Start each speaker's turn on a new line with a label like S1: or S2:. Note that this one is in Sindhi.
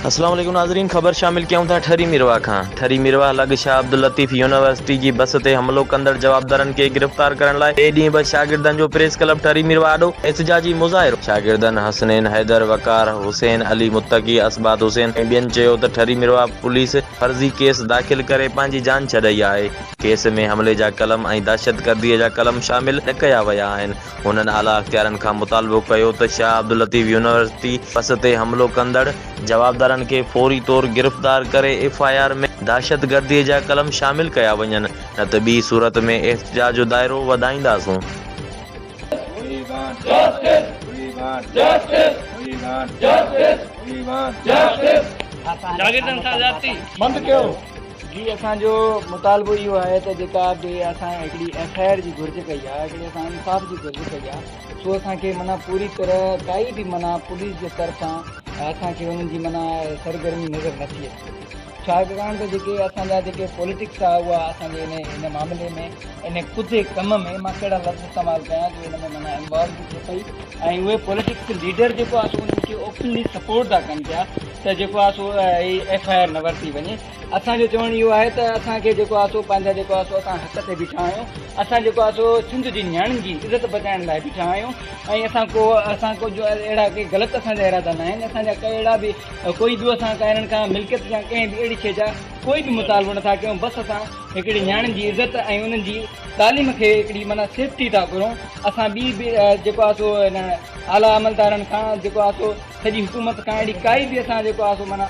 S1: اسلام عليڪم ناظرين خبر شامل ڪيون ٿا ٺري ميرواهه کان ٺري ميرواهه لڳ شاهه عبداللطيف يونيورسٽي جي بس تي حملو ڪندڙ جوابدارن کي گرفتار ڪرڻ لاء ٻئي ڏينهن به شاگردن جو پريس ڪلب ٺري ميرواهه آڏو احتجاجي مظاهرو شاگردن حسنين حيدر وقار حسين علي متقي اسباد حسين ۽ ٻين چيو ته ٺري ميرواهه پوليس فرضي ڪيس داخل ڪري پنهنجي جان ڇڏائي آهي ڪيس ۾ حملي جا قلم ۽ دهشتگردي جا قلم شامل نه ڪيا ويا آهن هنن اعليٰ اختيارن کان مطالبو ڪيو ته شاهه عبداللطيف يونيورسٽي بس تي حملو ڪندڙ جوابدارن کي فوري طور گرفتار ڪري ايف I R ۾ دهشتگردي جا قلم شامل ڪيا وڃن نه ته ٻي صورت ۾ احتجاج جو دائرو وڌائينداسون.
S2: شاگردن سان زيادتي
S3: بند ڪيو. جي اسان جو مطالبو اهو آهي ته جيڪا به اسان هڪڙي ايف I R جي گهرج ڪئي آهي هڪڙي اسان انصاف جي گهرج ڪئي آهي سو اسان کي معنيٰ پوري طرح ڪائي به معنيٰ پوليس جي طرفان اسان کي انهن جي معنيٰ سرگرمي نظر نٿي اچي ڇاڪاڻ ته جيڪي اسان جا جيڪي پوليٽڪس آهي اها اسان جي ان ان معاملي ۾ ان ڪڌي ڪم ۾ مان ڪهڙا لفظ استعمال ڪيان جو ان ۾ معنيٰ انوالو به ٿئي پئي ۽ اهي پوليٽڪس ليڊر جيڪو آهي سو انهن کي اوپنلي سپورٽ ٿا ڪن پيا ته جيڪو آهي سو هي ايف I R نه ورتي وڃي اسان جو چوڻ اهو آهي ته اسان کي جيڪو آهي سو پنهنجا جيڪو آهي سو اسان حق تي بيٺا آهيون اسان جيڪو آهي سو سنڌ جي نياڻين جي عزت بچائڻ لاء بيٺا آهيون ۽ اسان ڪو اسان ڪو جو اهڙا ڪي غلط اسان جا ارادا نه آهن اسان جا ڪي اهڙا به ڪوئي به اسان ڪا انهن کان ملڪيت يا ڪنهن به اهڙي شيء جا ڪوئي به مطالبو نٿا ڪيون بس اسان هڪڙي نياڻين جي عزت ۽ انهن جي تعليم کي هڪڙي معنيٰ سيفٽي ٿا گهرون اسان ٻي به جيڪو آهي سو هن اعليٰ عملدارن کان جيڪو آهي سو سڄي حڪومت کان اهڙي ڪائي به اسان جيڪو آهي سو معنيٰ.